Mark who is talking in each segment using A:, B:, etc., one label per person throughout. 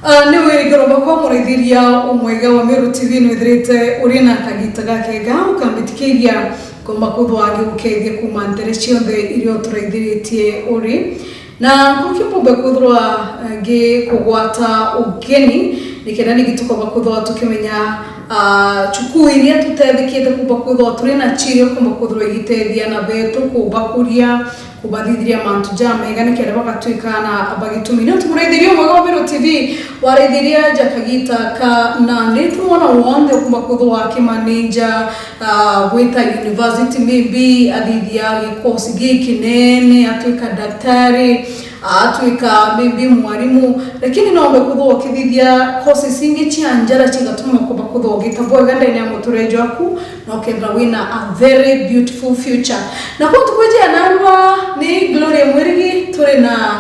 A: Nĩ wĩrĩgĩro wakwa mũrĩithiria ũmwega wa Meru TV nĩwĩthĩrĩte ũrĩ na kagita gakega ũkambĩtĩkĩria ngomba kwithwa ngĩgũkeithia kuma ntere ciothe iria ũtũraithĩrĩtie ũrĩ na kũkĩmbũmbe kwithirwa ngĩkũgwata ũgeni nĩkenda ningĩ tũkomba kwithwa tũkĩmenya chukuu iria tutethĩkĩte kumba kwithwa tũrĩ na chirio kumba kwithirwa igĩteithia na betu kũbakuria kubathithiria mantu jamega nikenda bagatuika na bagitumi no tumuraithiria mwega wa Meru TV waraithiria jakagita ka nandi tumwana wonthe kumba kwithwa akimaninja gwita university maybe athithia gikosi gikinene atuika daktari, atuika maybe mwarimu, lakini no kwithwa ukithithia courses ingi cia njara cigatuma kumba kwithwa ugita bwega ndani ya muturejo waku na ukethira wina a very beautiful future. Na kwa tukwijia namba ni Gloria Mwirigi turi na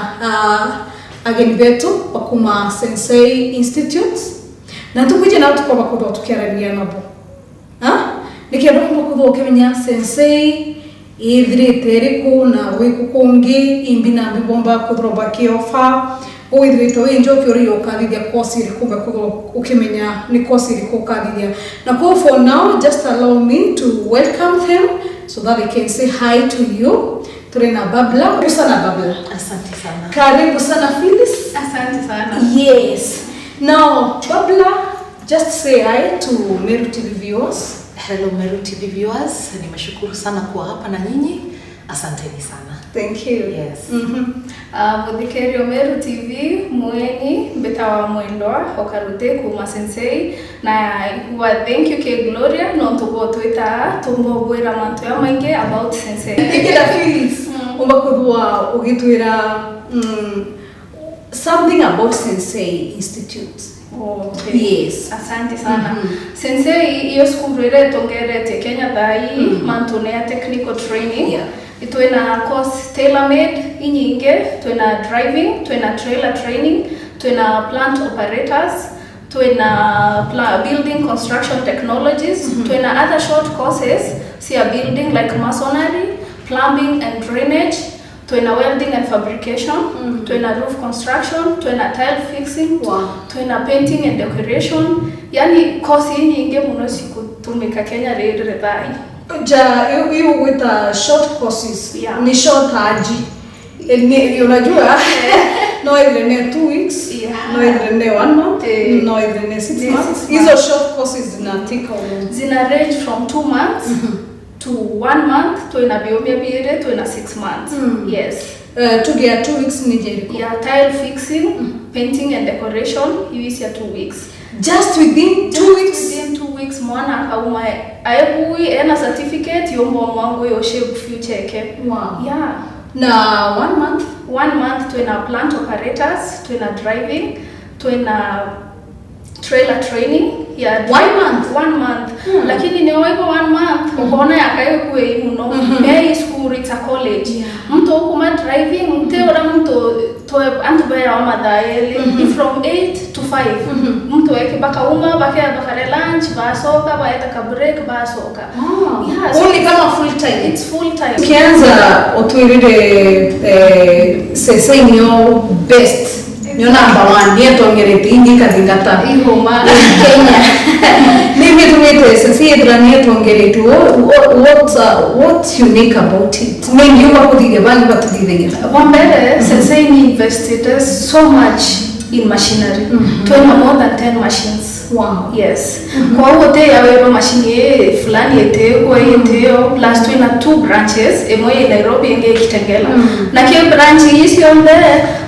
A: ageni betu bakuma Sensei Institute na tukwijia nao tukomba kwithwa tukiaragia nabo nikenda kumba kwithwa ukimenya Sensei ithirite iriku na gwiku kungi imbi na mbi bomba kwithirwo bakiofa withirite wi njoki uri ukathithia course iriku mbe kwithirwo ukimenya ni course iriku ukathithia. Na kwa for now, just allow me to welcome them so that they can say hi to you. Turi na Babla. Karibu sana, Babla.
B: Asante sana.
A: Karibu sana, Phyllis.
C: Asante sana.
A: Yes, now Babla, just say hi to Meru TV viewers.
B: Hello, Meru TV viewers. Nimeshukuru sana kuwa hapa na nyinyi. Asanteni sana.
A: Thank you.
B: Yes.
C: Muthikerio Meru TV mweni mbita wa mwendwa okarute kuma Sensei na huwa thank you ke Gloria no tugo twita tumbo gwira mantu ya maingi about Sensei.
A: Ikira Phyllis, umba kwithwa ugitwira something about Sensei Institute.
C: Okay.
A: Yes.
C: Asante sana. Sensei iyo skuru ĩrĩa ĩtongerete Kenya thai mantu nĩ ya technical training. Twina course tailor made inyingi, twina driving, twina trailer training, twina plant operators, twina building construction technologies, twina other short courses cia building like masonry, plumbing and drainage, twina welding and fabrication, twina roof construction, twina tile fixing, twina painting and decoration. Yani course nyingi muno cikutumika Kenya rĩrĩ thai.
A: Ja hiyo gwita short courses ni short aji? Ni unajua no ithire ne 2 weeks, no ithire ne one month, no ithire ne 6
C: Ni
A: months.
C: 6
A: Hizo
C: months.
A: short courses zina take how long?
C: Zina range from 2 months to one month, twina biumia biiri, twina 6 months. Yes.
A: Tuge ya 2 weeks ni jeriko?
C: Yeah, tile fixing, painting and decoration hiyo is ya 2 weeks.
A: Just within 2
C: Just
A: weeks?
C: Within 2 weeks mwana akauma aebui ena certificate yombo mwangu yo shape future yake. Yeah.
A: Na one month?
C: One month twina plant operators, twina driving, twina trailer training ya
A: One month?
C: One month. Lakini ni waipo one month ukona yakayo kwe muno mm school, it's a college. Mtu ukuma driving mte ora mtu to antu baya wa mathaeli mm from 8 to 5 mtu eke bakauma bake bakare lunch basoka baeta ka break basoka. Yeah, so
A: Huu ni kama full time.
C: It's full time.
A: Ukianza utwirire Sensei niyo best, niyo number one, niyo tongerete ingi kathingata
C: ihoma
A: Kenya mimi tumite Sensei ethira niyo tongerete. What's unique about it? Mingi uba kuthithia bangi batuthithagia.
C: Wambere, Sensei ni invested so much in machinery. Twina more than 10 machines. Yes. Kwa hiyo te yawe machine ye fulani etego eteo, plus twina two branches, emwe ye Nairobi enge Kitengela. Na kio branch isi yombe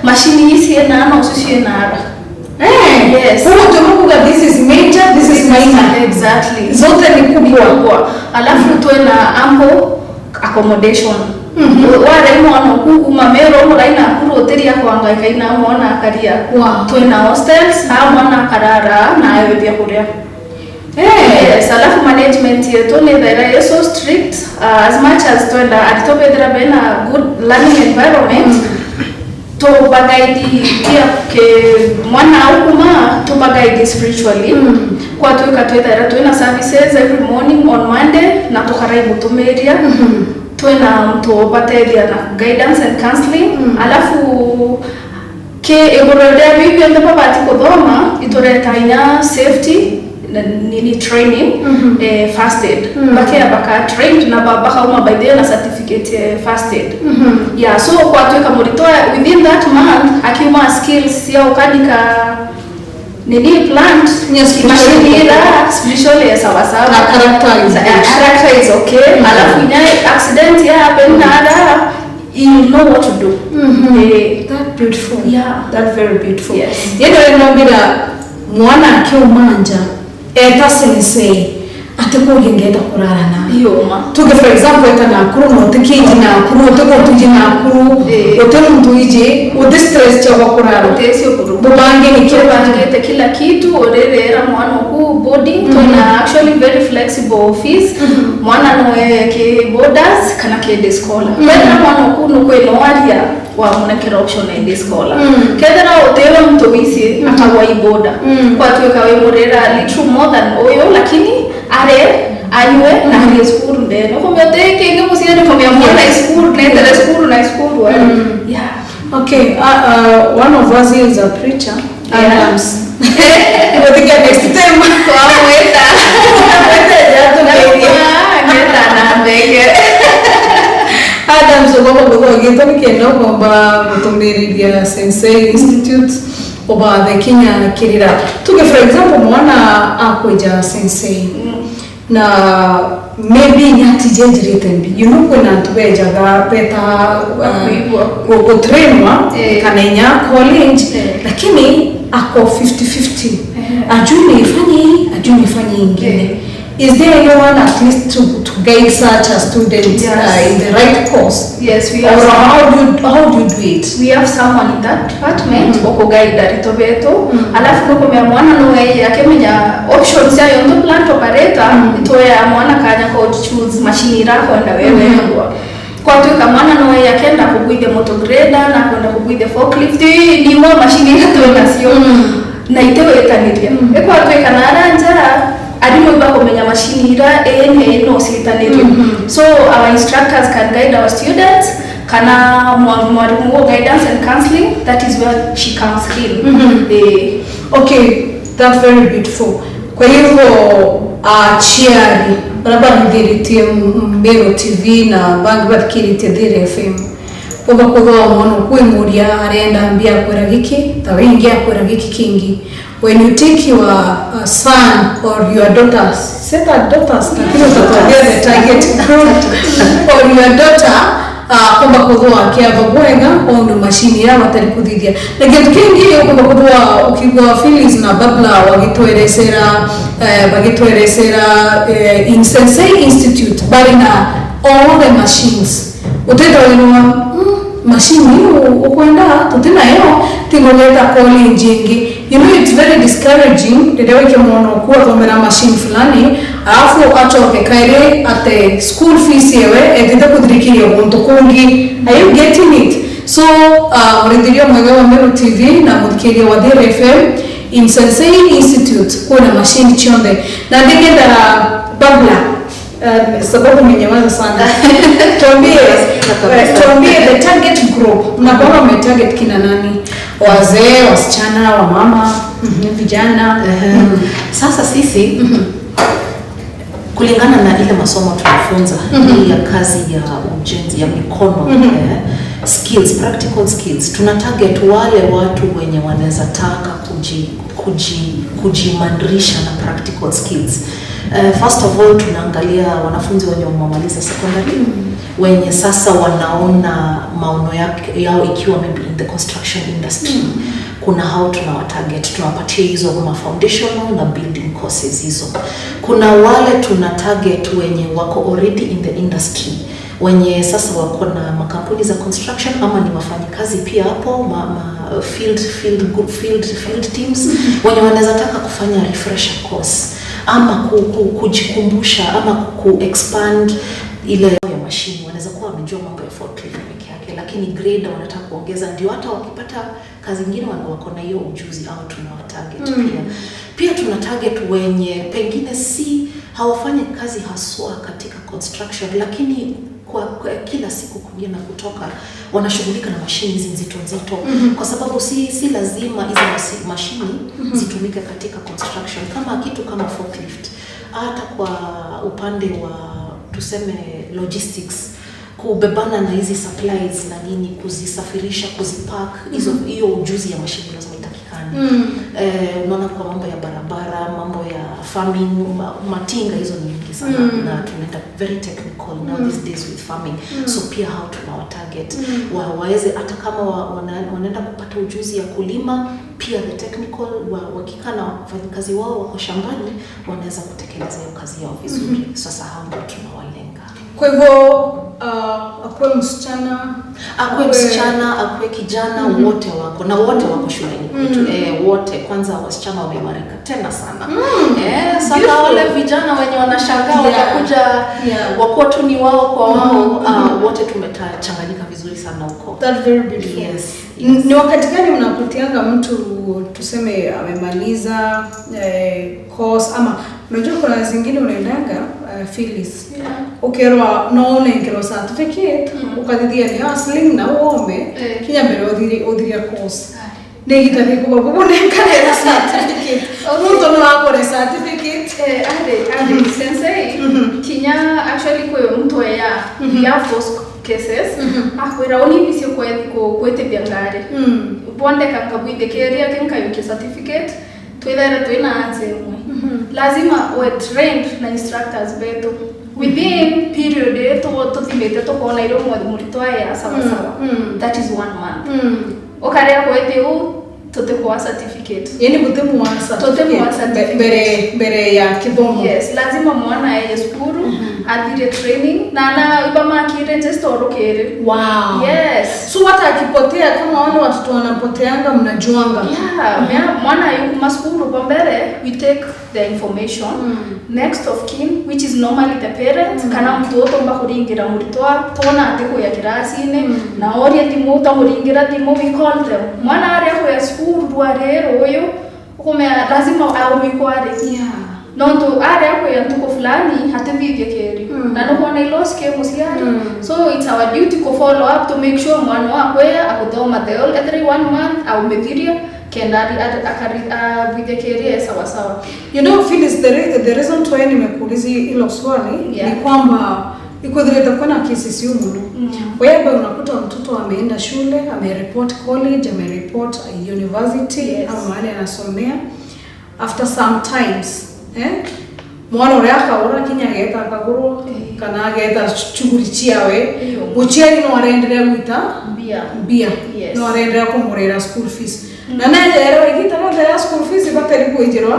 C: machine isi enana ususi enara.
A: Eh,
C: Yes.
A: huo tumebuga this is major, this is minor.
C: Exactly.
A: Zote ni kubwa.
C: Kubwa. Alafu twina ample accommodation. Ware mwana kukuma mero muraina kuroteria kuhangaika ina mwana akaria. Twina hostels ha mwana akarara na ayo bia kuria. Yes, alafu management yetu ni thera so strict, as much as twenda atitobethera bena good learning environment, tubagaidi pia ke mwana aukuma tubagaidi spiritually kwa twika twethera twina services every morning on Monday na tukarai mutumiria twina mtu ubateria na guidance and counseling. Alafu Ke iguru ria biu bionthe babati kuthoma, itureta inya safety na nini training, first aid. Bakea baka trained na bakauma by the na certificate, first aid. Yeah, so kwatuika murito within that month akiuma skills cia ukanika nini plant
A: Yes,
C: machine ira spiritually sawa sawa.
A: Na character is good.
C: Character is okay. Alafu inya accident ya happen na ada, you know what to do.
A: That beautiful. That very beautiful.
C: Yes.
A: Yendo renombira mwana akiumanja eta sensei atikuria ngenda kurara na
C: Yoma.
A: Tuge for example eta Nakuru no tikiji Nakuru utiko tuji Nakuru, ute muntu iji ute stress cha kurara.
C: Utesio kuru.
A: Bubange ni kila.
C: Tubangite kila kitu urerera mwana oku boarding. Twina actually very flexible fees. Mwana noe ke boarders kana ke day scholar. Kwethera mwana oku nukwinoaria wamunekera option ya day scholar. Kethera utewe mtu wisi akagwa i boarder, kwatuika wimurira little more than uyu, lakini are anywe na arie cukuru ndene ukumia utekingi muciari ukumia mwana i cukuru netere cukuru na cukuru. Yeah.
A: Okay, one of us here is a preacher. Adams. We'll get next time.
C: Twamwita. Ngeta na mbenge.
A: Adams ugomba gukorwo gĩtũmi kĩenda ũgomba gũtũmĩrĩria Sensei Institute ũbathe kinya kĩrĩra. Tuge for example mwana akwenja Sensei na maybe nyatijenjirite mbi, kwĩna antu benjaga beta
C: Kuigua.
A: Gũtrainwa kana inya college, lakini ako 50-50, ajui nifanye hii, ajui nifanye ingine. Is there anyone at least to guide such a student
C: Yes.
A: in the right course?
C: Yes, we
A: Or
C: have.
A: how do you do it?
C: We have someone in that department okuguide arito betu. Alafu nukumea mwana nowe akimenya options yayo ndo plant operator itoya mwana kanya ko choose machine irakwenda wewe mm. Kwatuika mwana nowe akenda kugwithia motor grader na kwenda kugwithia forklift ni mo machine ira twinacio na itiwitaniria. Ikwatuika na aranja arimu ibakumenya machine ira ĩ no ciĩtanĩrio. So our instructors can guide our students kana mwalimu wa guidance and counseling, that is where she comes in.
A: Okay, that's very beautiful. Kwa hivyo achiari baria barithiritie Meru TV na bangi bathikiritie Thiri FM uga kuthwa mwana kwimuria arenda mbia kwira giki ta wingi akwira giki kingi, when you take your son or your daughters, say that daughters, lakini utatuambia the target group, or your daughter, kumba kuthwa akiamba bwega ondu machini ya batari kuthithia na kintu kingi ukumba kuthwa ukigwa feelings na babla wagitweresera, bagitweresera, in Sensei Institute bari na all the machines utitwirwa machine hiyo ukwenda tutinayo tingoleta college ingi. It's very discouraging rĩrĩa wike mwana oku athomera machine fulani alafu acoke kaire ate school fees yewe etite kuthirikiria guntu kungi. Are you getting it? So murithirio mwega wa Meru TV na muthikiria wa Thiri FM, in Sensei Institute kuna machine chionthe na ndingenda babla, sababu umenyamaza sana, tuambie
B: Kabisa.
A: Tuambie the target group, mnakuwa mmetarget kina nani? Wazee, wasichana, wamama, vijana?
B: Sasa sisi kulingana na ile masomo tunafunza hii ya kazi ya ujenzi ya mikono, skills, practical skills, tuna target wale watu wenye wanaweza taka kujiimarisha na practical skills. First of all tunaangalia wanafunzi wenye wamemaliza secondary, wenye sasa wanaona maono yao ikiwa maybe in the construction industry. Kuna hao tunawatarget, tunawapatia hizo ma foundational na building courses hizo. Kuna wale tuna target wenye wako already in the industry, wenye sasa wako na makampuni za construction ama ni wafanyikazi pia hapo ma field teams, wenye wanaweza taka kufanya refresher course ama kujikumbusha ama ku expand ile ya machine. Wanaweza kuwa wamejua mambo ya forklift peke yake, lakini grader wanataka kuongeza, ndio hata wakipata kazi ingine wako na hiyo ujuzi, au tunawatarget pia. Pia tuna target wenye pengine si hawafanyi kazi haswa katika construction, lakini kwa kila siku kuingia na kutoka wanashughulika na mashini hizi nzito nzito, kwa sababu si lazima hizi mashini zitumike katika construction, kama kitu kama forklift, hata kwa upande wa, tuseme, logistics, kubebana na hizi supplies na nini, kuzisafirisha, kuzipack, hizo hiyo ujuzi ya mashini lazima itakikane. Unaona, kwa mambo ya barabara, mambo ya farming, matinga hizo ni nyingi sana na tunaenda very technical now these days with farming. So pia hao tunawa target waweze hata kama wanaenda kupata ujuzi ya kulima, pia the technical, wakikaa na wafanyikazi wao wako shambani, wanaweza kutekeleza hiyo kazi yao vizuri. Sasa hao ndio tunawalenga.
A: Kwa hivyo akuwe msichana,
B: Akuwe msichana, akuwe kijana, wote wako na wote wako shuleni kwetu. Wote kwanza wasichana wameimarika tena sana. Sasa wale vijana wenye wanashangaa watakuja wakuwa tu ni wao kwa wao, wote tumechanganyika vizuri sana huko.
A: That's very beautiful.
B: Yes.
A: Ni wakati gani mnapatianga mtu, tuseme amemaliza course, ama unajua kuna zingine unaendanga, Phyllis, ukerwa no unengerwo certificate, ukathithia ni hustling na uombe kinya mbere uthirie course nä gita gä certificate, muntu no akore certificate?
C: Ari sensei kinya actually kwe mtu ya we have those cases akwira unibicio kwetithia ngari bondeka nkabwithikiria kinkayukia certificate, twithere twina anse imwe lazima we trained na instructors betu within period tuthimite tukona irio murito aya sawa sawa. That is one month. Ukaria kwethi u tutikwa certificate.
A: Yani gutimuwa
C: Tutimuwa certificate.
A: mbere ya kithomo.
C: Yes, lazima mwana aye cukuru athire training na iba makiregister orukiri. Yes.
A: So hata akipotea, kama wale watoto wanapoteanga, mnajuanga?
C: Yeah, mwana yukuma skuru pambere we take the information, next of kin, which is normally the parent, kana mtoto mbakuringira muritwa tona ati kuya kirasini na oria thimu tamuringira thimu, we call them, mwana aria kuya skuru rwarero uyu ukumea lazima aurikwo ari nontu aria kuya ntuku fulani hatithithie keri na nukuona ilosi ke muciari. So it's our duty ku follow up to make sure mwana wakwe akuthoma the whole every one month aumithirie kenda abithie keri e sawa sawa.
A: You know, Phyllis, the reason why nimekuuliza hilo swali ni kwamba ikuthirite kwena cases yu muno whereby unakuta mtoto ameenda shule, amereport college, amereport university ama mahali anasomea. After some times, mwana uria akaura kinya ageta akagurwo kana ageta shughuli ciawe.
C: Iyo.
A: Muciari no arenderea gwita
C: mbia.
A: Mbia. No arenderea kumurira school fees na nejerwo igita rĩothe rĩa school fees ibatari kwinjirwo.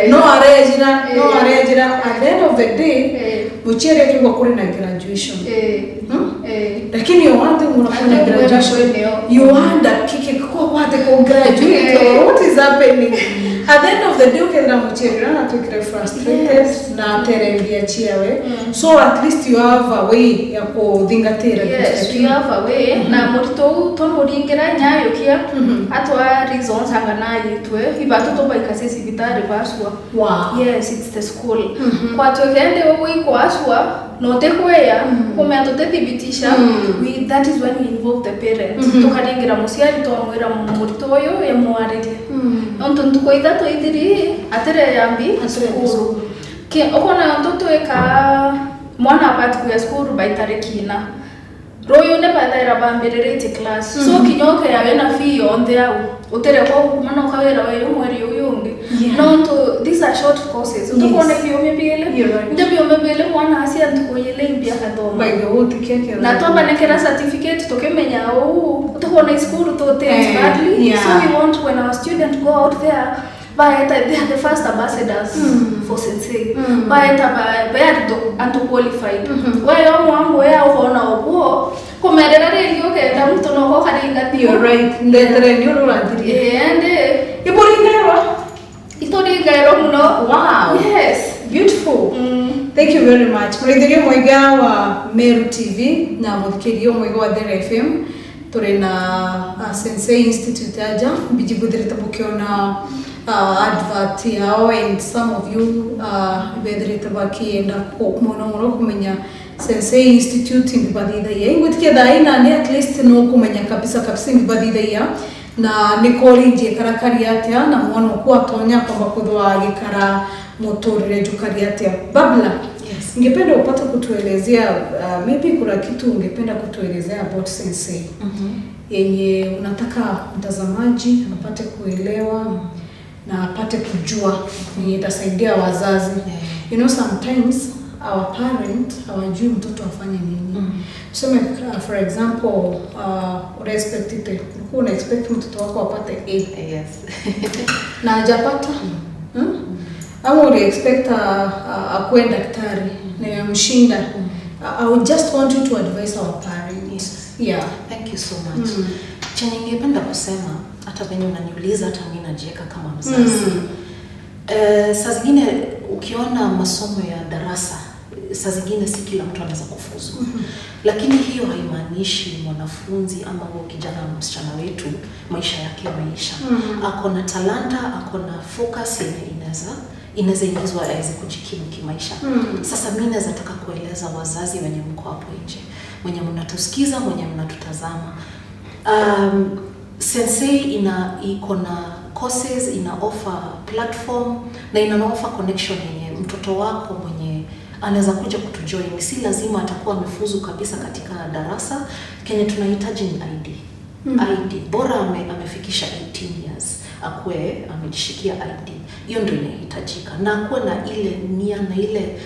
A: No arejira, no arejira. At the end of the day, muciari akigwa kuri na graduation. Lakini you want unafanya
C: Ate
A: graduation,
C: kwenda.
A: You wonder kike kwa what ko graduate or what is happening. At the end of the day, ukethira muciari anatuikire frustrated na aterembia ciawe. So at least you have a way ya kuthingatira.
C: Yes, we have a way na mũrutwo twamuringira nyayũkia atwa reasons anga nayitwe ibatu tubaikase cibitari basua. Yes, it's the school. Kwatwekende wikwaswa notekweya kumea tutethibitisha. We that is when we involve the parent, tukaringira muciari twamwira mũrutwo ũyũ emwaririe nontu ntuku ithatu ithiri atire yambi
A: Atire.
C: Cukuru ukona ntu twika mwana abati kuya cukuru by tariki ina ruyu ni bathaira bambiririe class, so kinya ukeya wina fee yonthe au utire kwa kuma no kawira weyu mweri uyu ungi. No to these are short courses, utukona biumi bili.
A: You're right.
C: Ndio biumi bili mwana acia ntuku yile imbia kathoma.
A: By the way, tikiake.
C: Na twabanekera certificate tukimenya uu tukona iskuru to badly. So we want when our student go out there, baeta they are the first ambassadors for sensei. Baeta bayari antu qualified weyo mwambo ya uhona oguo kumerera ringi ukenda mtu no karinga thiu.
A: You're right, ndetere ni urathirie.
C: Ende.
A: Iburingairwa.
C: Ituringairwo muno. Yes.
A: Beautiful. Thank you very much. Mũrĩithirie mũiga wa Meru TV na mũthikĩria mũiga wa Thera FM, tũrĩ na Sensei Institute aja mbijibũthĩrĩte mũkĩona advert yao, and some of you bethĩrĩte bakienda mũno mũno kũmenya. Sensei Institute imbibathithagia ingwitikia thaa ina ni at least no kumenya kabisa kabisa imbibathithagia na nĩ njikara karia atia na mwana oku atonya kwamba kwithwa agikara muturire njukari atia. Babla,
B: Yes.
A: ningependa upate kutuelezea, maybe kuna kitu ungependa kutuelezea about Sensei yenye unataka mtazamaji apate kuelewa na apate kujua yenye itasaidia wazazi. Sometimes our parent hawajui mtoto afanye nini. Tuseme, for example, una expect ulikuwa una expect mtoto wako apate A na hajapata, Ama uli expect akuwe daktari na yamshinda. I would just want you to advise our parents. Yeah.
B: Thank you so much. Chenye ningependa kusema, hata venye unaniuliza, hata mimi najiweka kama mzazi. Saa zingine ukiona masomo ya darasa, saa zingine si kila mtu anaweza kufuzu. Lakini hiyo haimaanishi mwanafunzi ama huo kijana ama msichana wetu maisha yake yameisha. Ako na talanta, ako na focus yenye inaweza ingizwa aweze kujikimu kimaisha. Sasa mi naweza taka kueleza wazazi wenye mko hapo nje, wenye mnatusikiza, mwenye mnatutazama. Sensei ina iko na courses, ina offer platform na ina offer connection yenye mtoto wako mwenye anaweza kuja kutujoin. Si lazima atakuwa amefuzu kabisa katika darasa. Kenye tunahitaji ni ID. ID bora amefikisha 18 years, akuwe amejishikia ID, hiyo ndio inahitajika, na akuwe na ile nia na ile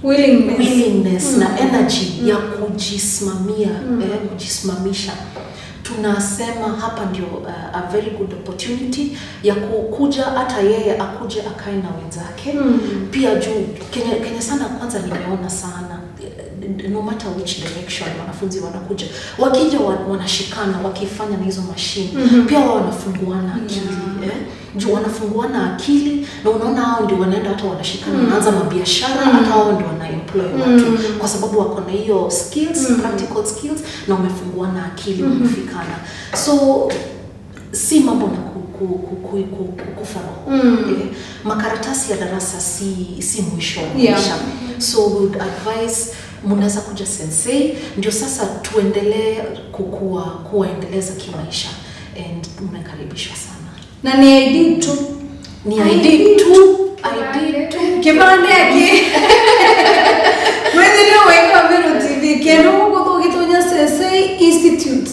A: Willingness.
B: Willingness na energy ya kujisimamia, kujisimamisha. Tunasema hapa ndio a very good opportunity ya kukuja, hata yeye akuje akae na wenzake pia juu Kenya, Kenya sana kwanza nimeona sana, no matter which direction wanafunzi wanakuja, wakija wanashikana wakifanya na hizo mashine, pia wao wanafunguana akili, juu wanafunguana akili na unaona hao ndio wanaenda hata wanashikana, wanaanza mabiashara, hata hao ndio wana employ watu kwa sababu wako na hiyo skills, practical skills, na wamefunguana akili, wamefikana. So si mambo na kufa roho. Makaratasi ya darasa si mwisho wa maisha. So we would advise mnaweza kuja Sensei ndio sasa tuendelee kukua, kuwaendeleza kimaisha, and mnakaribishwa sana.
A: Na ni ID tu.
B: Ni ID tu, ID tu.
A: Kibande aki mwethirio weka Meru TV kendo gũkũ gĩtonya Sensei Institute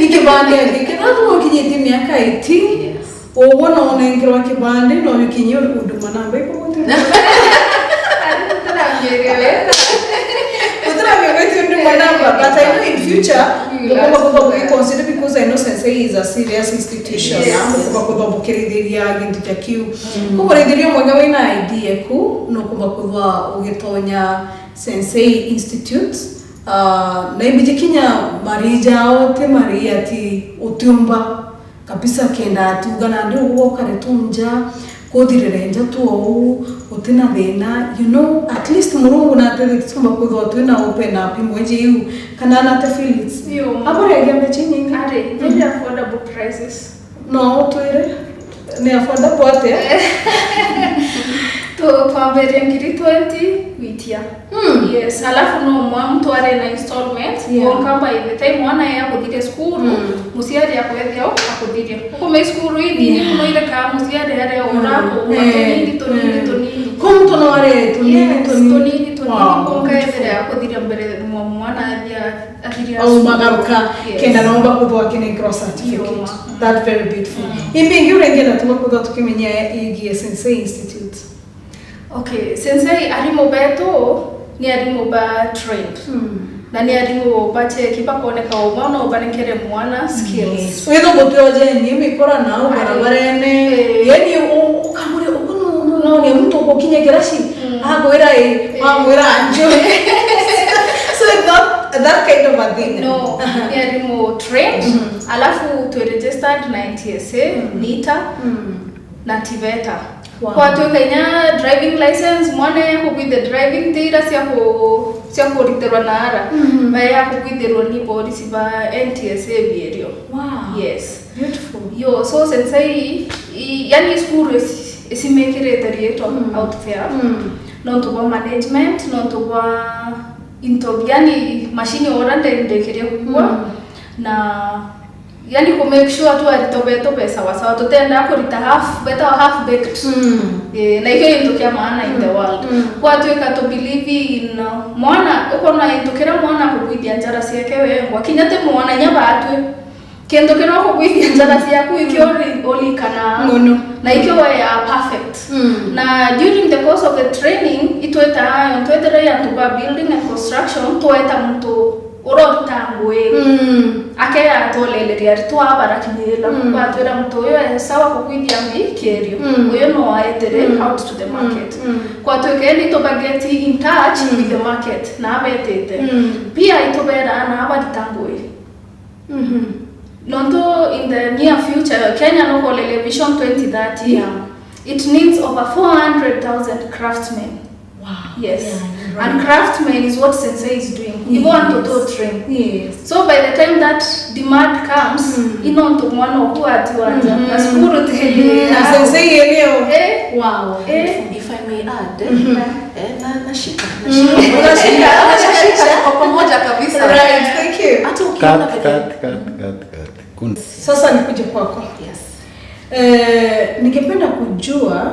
A: ikibande aki kĩrathiĩ ũkinyĩtie mĩaka 18. Ũguo no ũnengerwo kĩbandĩ no ũkinyie huduma namba ĩkũgũte.
C: Tũramĩerewe.
A: Gũtirĩ huduma namba, but I know in future
C: We will
A: ngũkũmba
C: ask
A: kuthwa
C: for that.
A: consider, because I know Sensei is a serious institution. Ngũkũmba kuthwa bukĩrithĩria gĩntũ ta kiu kũgũrithĩrio mwega wĩna ID yaku no kumba kuthwa ũgĩtonya Sensei Institute, na imbijikinya marija ote maria ati utiumba kabisa kenda atuga na ndi uguo ukaritunja kuthirira nja tu ou utina thina, at least murungu na tethi tumba kwithwa twina open up imwe iu kana nate Felix.
C: Yo.
A: Aboregia mbeca nyingi.
C: Are very affordable prices.
A: No utwire ni affordable atia?
C: Twamberia 20,000 witia. Yes, alafu no mwa mtware na installment. Wonka by the time mwana ye akuthire skuru, muciari akwethia akuthirie ukume skuru inini muno ireka muciari aria uraku tunini tunini tunini.
A: Ko mtu no are tunini?
C: Yes,
A: Tunini.
C: Tunini tunini. Konka ethere akuthiria mbere mwana athia athiria.
A: Au magaruka.
C: Yes.
A: Kenda naomba kuthwa kinengero certificate.
C: Yoma.
A: That very beautiful. Imbingi urengenda tuma kuthwa tukimenya igie Sensei Institute.
C: Okay, sensei arimu betu ni arimu ba trained na ni arimu bacheki bakoneka omwana obanekere mwana skills.
A: Witho gutioje ni mikora nao barabarene. Yani ukamuri ukono no ni mtu ukinya kirashi agwira e agwira anjo, so that kind of a thing.
C: No, ni arimu trained, alafu twe registered na NTSA, NITA na TVETA. Kwatuika inya driving license mwana yakugwithe driving tira cia kuriterwa na ara ba yakugwithirwo ni polisi ba NTSA bierio. Yes.
A: Beautiful.
C: Yo, so sensei yani skuru isimekirite rietwa out there nontu bwa management, nontu bwa into yani mashini orande ndekeria kugwa na yani ku make sure tu aritobeto pesa sawa tutenda kurita half better half baked na ikyo into kya maana in the world kwa tuika to believe in mwana ukona into kira mwana kugwithia njara ciake wengwa kinya te mwana nya batwe kendo kira kugwithia njara ciaku ikyo oli kana
A: ngono
C: na ikyo we are perfect na during the course of the training itweta twetera ya tuba building and construction tweta muntu urorutangwe ake atoleleria twabara kinyira batwira muntu uyu sawa kukwithia mbi kerio uyu no aetere out to the market kwa tweke ni to get in touch with the market na abetete pia itobera na abaritangwe Nonto in the near future Kenya no kolele Vision 2030
A: Yeah.
C: It needs over 400,000 craftsmen.
A: Wow.
C: Yes.
A: Yeah, right.
C: And craftsmen is what Sensei is doing.
A: Yes.
C: You want to train.
A: Yes.
C: So by the time that demand comes, ino mwana okuwa atiwanja. Na sukuru tele.
A: Na Sensei yenyewe.
C: Eh.
A: Wow.
C: Eh.
B: If I may add, nashika.
A: Unashika.
B: Kwa pamoja kabisa.
A: Right, thank you.
B: Hata ukiona
D: Cut.
A: Sasa nikuje kwako.
B: Yes.
A: Ningependa kujua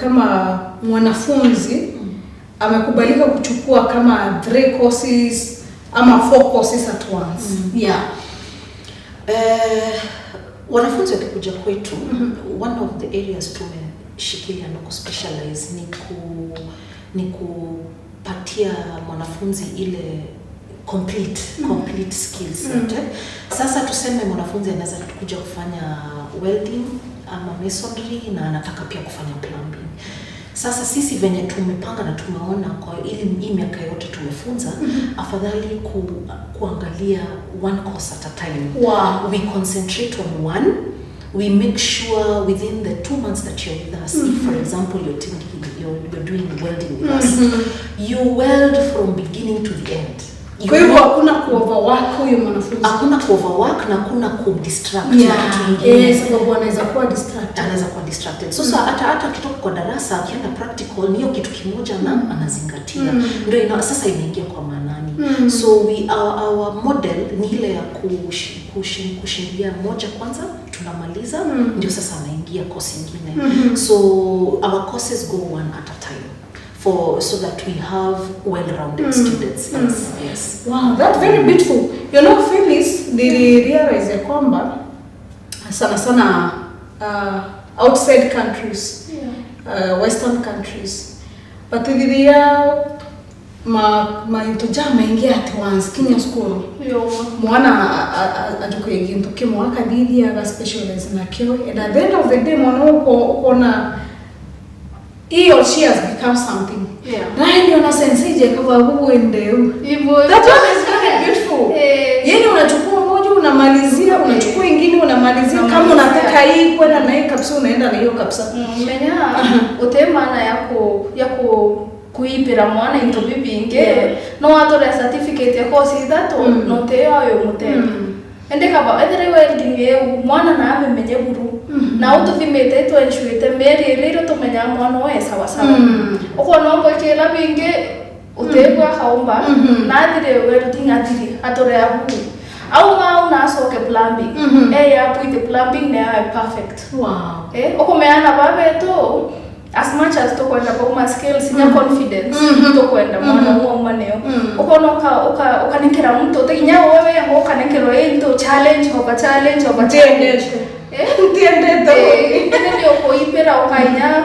A: kama mwanafunzi amekubalika kuchukua kama 3 courses ama 4 courses at once. Yeah.
B: Wanafunzi wakikuja kwetu, one of the areas tumeshikilia na kuspecialize ni kupatia mwanafunzi ile complete skill set. Sasa tuseme mwanafunzi anaweza kuja kufanya welding ama masonry na anataka pia kufanya plumbing. Sasa sisi venye tumepanga na tumeona kwa ili hii miaka yote tumefunza, afadhali kuangalia one course at a time.
A: Wow.
B: We concentrate on one. We make sure within the 2 months that you're with us, if for example you're you're doing welding with us, you weld from beginning to the end.
A: Kwa hivyo hakuna ku-overwork huyo mwanafunzi.
B: Hakuna ku-overwork na hakuna ku-distract na kitu kingine.
A: Sababu anaweza kuwa distracted.
B: Anaweza kuwa distracted. So hata akitoka kwa darasa akienda practical ni hiyo kitu kimoja na anazingatia. Ndio sasa inaingia kwa maanani. So our model ni ile ya kushindia moja kwanza tunamaliza, ndio sasa anaingia course nyingine. So our courses go one at a time so that we have well-rounded students. Yes, yes.
A: Wow, that's very beautiful. You know, Phyllis, nilirealize ya kwamba sana sana outside countries, western countries, but thithiria mainto ja maingia at once kinya school. Mwana ajukuye gintu kimwe akathithia aga specialize nakio, and at the end of the day mwana ukona he or she has become something.
C: Yeah.
A: Na ndio na sensei je kama huendeu.
C: Hivyo.
A: That one is very beautiful. Yaani unachukua moja unamalizia, unachukua ingine unamalizia, kama unataka hii kwenda na hii kabisa unaenda na hiyo kabisa.
C: Menya utemana yako kuipira mwana into bibinge no watore certificate ya course ithatu no teo ayo mutenda. Ende kaba ethere welding eu mwana na amenye buru na ututhimite twenchuite meri ire tumenya mwana we sawa sawa. Ukona mbwekela binge utegwa kaumba na athire welding athire atore abu au ngau na acoke plumbing ya with the plumbing na perfect.
A: Wow.
C: Ukumeana babeto as much as tukwenda bauma skills nya confidence tukwenda mwana uo maneo ukona ukanikira mtu tinya wewe ngo ukanikirwa into challenge over challenge over challenge.
A: Ndiende
C: ndio kuipira ukainya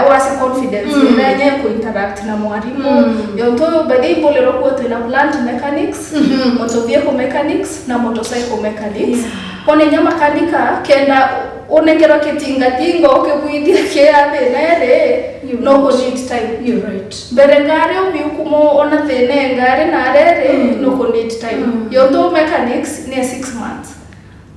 C: wasi confidence ila yenye ku interact na mwalimu yonto baadaye bolero kwa tuna plant mechanics, motor vehicle mechanics na motorcycle mechanics. Kone nyama kanika kenda unengerwa kitinga tinga ukibwithia kia thina ere no go need time.
A: You're right.
C: Mbere ngari umiukumo ona thina ngari na rere no go need time. Yonto mechanics ni 6 months.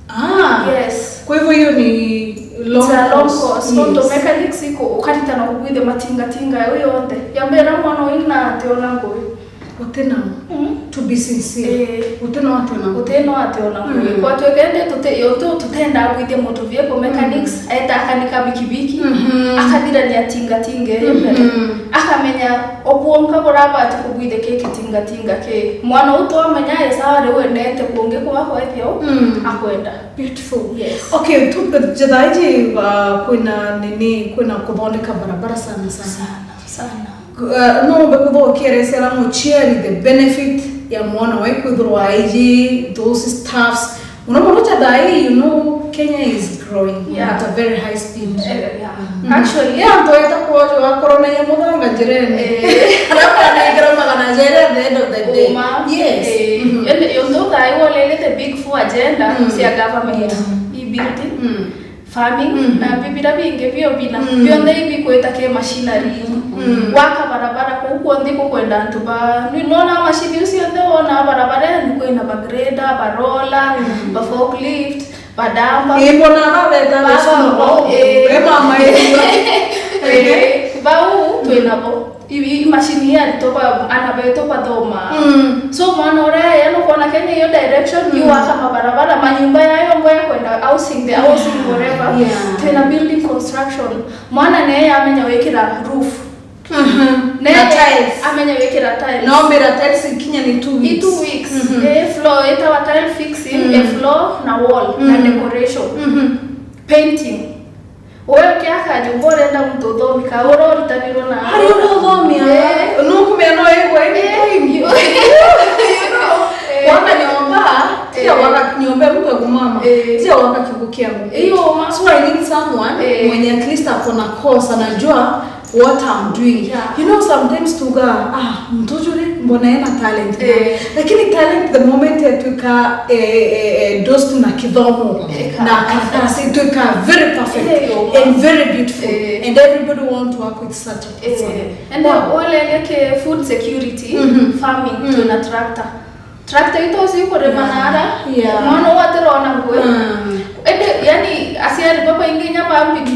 A: Ah.
C: Yes.
A: Kwa hivyo hiyo ni long
C: course. Yes. Yes. Mechanics iko ukaritana kugwithe matinga tinga yo yothe yambera mwana ina ate ona ngui
A: utena to be sincere utena ate ona
C: utena ate ona ngui kwa twekende tute yoto tutenda gwithe motor vehicle mechanics eta akanika bikibiki akathira Agwithirania tingatinga ĩyo mbere, akamenya obuonka burabati kugwithe kiki tingatinga ki mwana uto amenya esawa riu enete kungi kuba kwethio akwenda.
A: Beautiful.
C: Yes.
A: Okay, tu jadhaiji kwina nini, kwina kuthondeka barabara sana sana.
C: Sana sana.
A: No bekuthokeresera muchiari the benefit ya mwana wa kwithirwa aiji those staffs muno muno jadhai. You know Kenya is growing at a very high speed.
C: Yeah. Actually,
A: Yeah, ntoeta kuojo wakorwo na muthanga njirene arabu anengera magana jere at the end of the day.
C: Uma.
A: Yes.
C: Yondo thai wolele the big four agenda cia government, e-building, farming na bibira bingi bio bina bionthe ibikwita ke machinery waka barabara kuu kuonthe kukwenda antu ba nona machine ucio wona barabara ni kwina ba grader, ba roller, ba forklift, ba damba.
A: Imbona babeta.
C: Baba,
A: e mama.
C: Bau twinabo imashini yaritoba ana beto bathoma. So mwana uria yanukona Kenya iyo direction yuwaka mabarabara manyumba yayo ngo yakwenda housing, the housing, whatever. Twina building construction, mwana neye amenya wikira roof.
A: Na tiles.
C: Amenya wikira tiles.
A: No mira tiles kinya ni 2 weeks.
C: I 2 weeks. Floor itawa tile fixing, floor na wall na decoration, painting. Wewe ukiaka nyumba urenda mtu uthomika uroritanirwo na
A: Hari uguthomia nukumenya no igwe anytime waka nyomba tia waka nyomba mtu agumama tia waka kiugo kiangu.
C: Iyo ma.
A: So I need someone mwenye at least akona course, anajua what I'm doing. You know, sometimes tuga mtujuri mbona ena talent, lakini talent the moment yatuika dosed na kidhomo na karatasi ituika very perfect
C: Yo.
A: and very beautiful and everybody want to work with such a person.
C: And wale ke food security, farming, tuna tractor. Tractor ito si kurima nara. Mwana watirona ngwe. Ende yani aciari baba ingi nyama ambi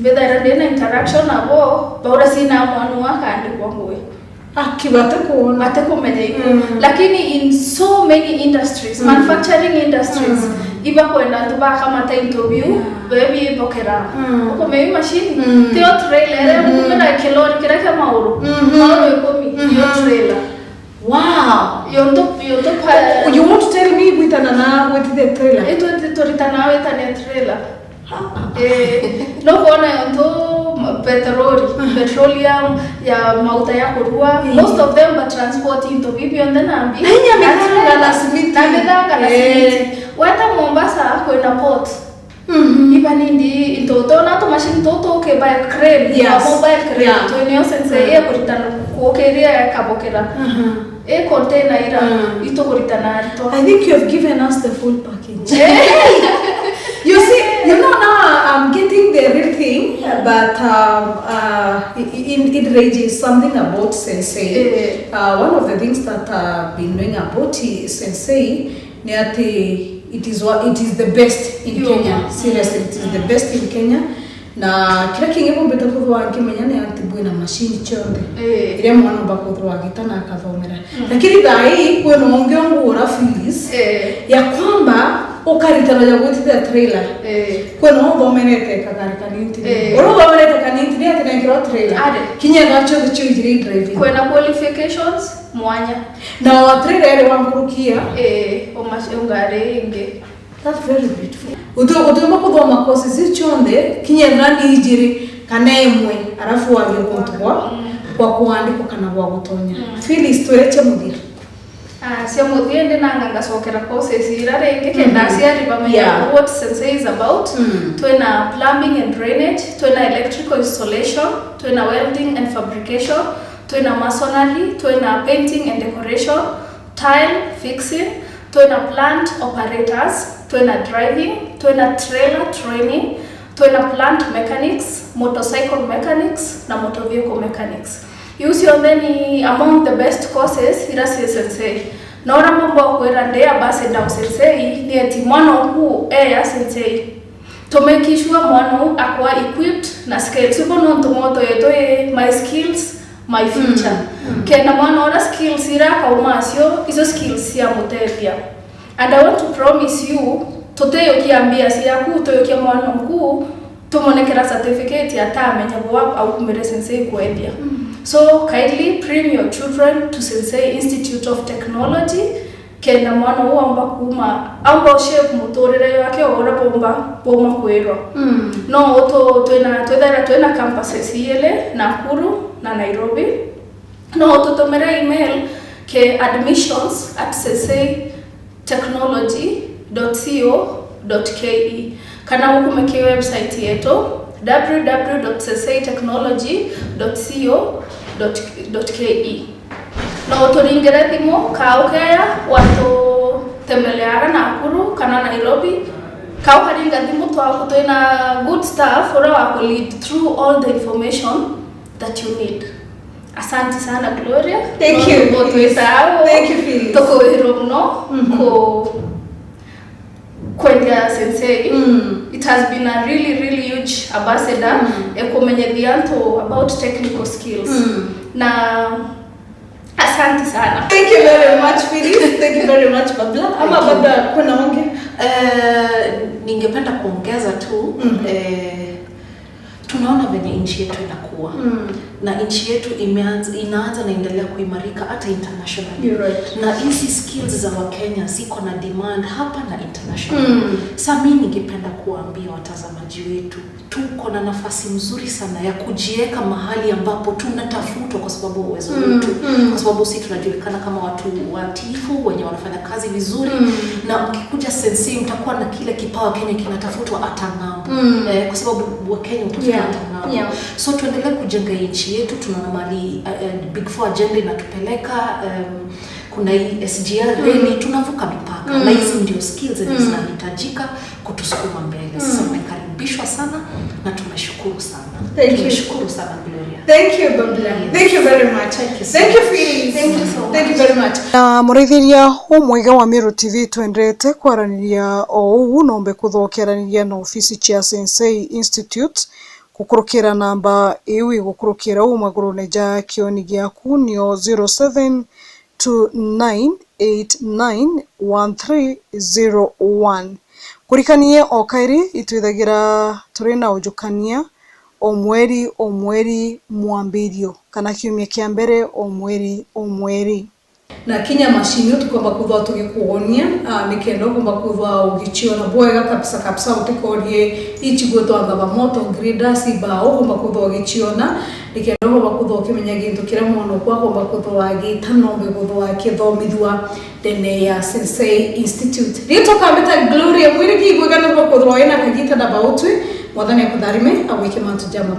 C: mbethera ndina interaction nabo baura sina mwana wakandikwa ngwe.
A: Akibate kuona.
C: Mate kumenya iku. Lakini in so many industries, manufacturing industries, iba kwenda antu bakamata interview bebi bokera ukomei machine tio trailer ere kumena kilori kira kia mauru mauru 10 iyo trailer. Yondo pa.
A: You want to tell me gwitana na with the trailer?
C: Itu turitana witania trailer. No kuona yondo petroli, petroleum ya mauta ya kurua, most of them ba transport into bibionthe nambi.
A: Na inya mithanga na simiti.
C: Na mithanga na simiti weta Mombasa kwina port iba nindi into tona to machine toto ke by crane, mobile crane. Twinio sensei e kuritana kuokeria kabokera e container ira itukuritana arito.
A: I think you have given us the full package. You see, you know, now I'm getting the real thing, but it raises something about sensei. One of the things that I've been knowing about sensei, ni ati it is what it is the best in Kenya. Seriously, it is the best in Kenya. Na kila kingi bumbita kuthwa nkimenya ni ati bwina machine chionthe iria mwana bakuthwa agita na akathomera, lakini thaa hii kwina ungi ungura fees ya kwamba ukaritana ja gwitithia trailer. Kwina uthomerete kagari kanintini, uria uthomerete kanintini ati nekirwo trailer kinya gacho chio driving.
C: Kwena qualifications mwanya.
A: Na wa trailer eri wankurukia.
C: Ungari ingi.
A: That's very beautiful. Utumba kuthoma courses icio cionthe kinya ni ijiri kana imwe arafu wagie kuntu kwa kuandikwo kana gwa gutonya. Phyllis, twire cia muthia.
C: Ah, cia muthia ndi nanga ngacokera courses ira ringi kenda aciari bamenye what sensei is about. Twina plumbing and drainage, twina electrical installation, twina welding and fabrication, twina masonry, twina painting and decoration, tile fixing, twina plant operators, twina driving, twina trailer training, twina plant mechanics, motorcycle mechanics na motor vehicle mechanics. Iu ciothe ni among the best courses ira ci sensei. Na ũrĩa mambo kwĩra ndi ambassador wa sensei ni ati mwana oku eya sensei to make sure mwana u akwa equipped na skills uko no ntumoto yetu my skills, my future. Kenda mwana ora skills ira akauma acio icio skills cia mutethia. And I want to promise you tuteyukia mbia ciaku tuyukia mwana mkuu. Tumonekera certificate atamenya bwa aukumire Sensei kwendia. So kindly bring your children to Sensei Institute of Technology, kenda mwana uũ amba kuma amba shape muturire wake ura bomba boma kwirwa. No utu twina twithara twina campuses iele Nakuru na Nairobi. No ututumire email ke admissions@senseitechnology.co.ke kana ukume ke website yetu www.senseitechnology.co.ke. No uturingire thimu ka ukeya watutembeleara Nakuru kana Nairobi, ka ukaringa thimu twaku, twina good staff uria wa ku lead through all the information that you need. Asante sana, Gloria.
A: Thank you.
C: Gutwita.
A: Thank you, Phyllis.
C: Tukwirwo muno ku kwendia Sensei. It has been a really, really huge ambassador ekumenyethia antu about technical skills. Na asante sana.
A: Thank you very much, Phyllis. Thank you very much, Babla. Ama Babla, kuna wange?
B: Ningependa kuongeza tu, tunaona venye nchi yetu inakuwa na nchi yetu imeanza, inaanza na endelea kuimarika hata internationally.
A: You're right.
B: Na hizi skills za Wakenya ziko na demand hapa na international. Sa mi ningependa kuwaambia watazamaji wetu tuko na nafasi mzuri sana ya kujieka mahali ambapo tunatafutwa kwa sababu ya uwezo wetu, kwa sababu si tunajulikana kama watu watiifu wenye wanafanya kazi vizuri, na mkikuja Sensei mtakuwa na kile kipawa Kenya kinatafutwa hata ng'ambo, kwa sababu Wakenya hutafuta hata ng'ambo. So tuendelee kujenga nchi yetu. Tunaona mali Big Four agenda inatupeleka, kuna hii SGR reli, tunavuka mipaka, na hizi ndio skills zenye zinahitajika kutusukuma mbele. Sasa mmekaribishwa sana na tumeshukuru sana.
A: Thank you.
B: Tumeshukuru sana, Gloria.
A: Thank you, Babla. Thank you very much.
B: Thank you so
A: Thank you,
B: much.
A: Phyllis.
C: Thank you so
A: Thank you
C: much.
A: very much. Na mũrĩithiria ũmwega wa Meru TV, twendete kwaranĩria o ũũ nombe kũthokeraniria na ofici cia Sensei Institute gũkũrũkĩra namba iu igũkũrũkĩra ũũ magũrũ ja kĩoni gĩaku nĩo 0729891301. Kũrikanie o kaĩrĩ itwithagira tũrĩ na ũjũkania o mweri o mweri mwambĩrio kana kiumia kĩa mbere o mweri o mweri, na kinya macini tukomba kuthwa tugikuonia nikendo kumba kuthwa ugichiona bwega kabisa kabisa, utikorie ichigwetwa ngaba moto graders ibao, kumba kuthwa ugichiona nikendo kumba kuthwa ukimenya gintu kiria mwana kwa kumba kuthwa agita nombe kuthwa akithomithua ndene ya Sensei Institute. Ritokambita Gloria Mwirigi, igwega nĩguo kuthwa ina kagita na bautwi. Mwathani akutharime agwike mantu jama.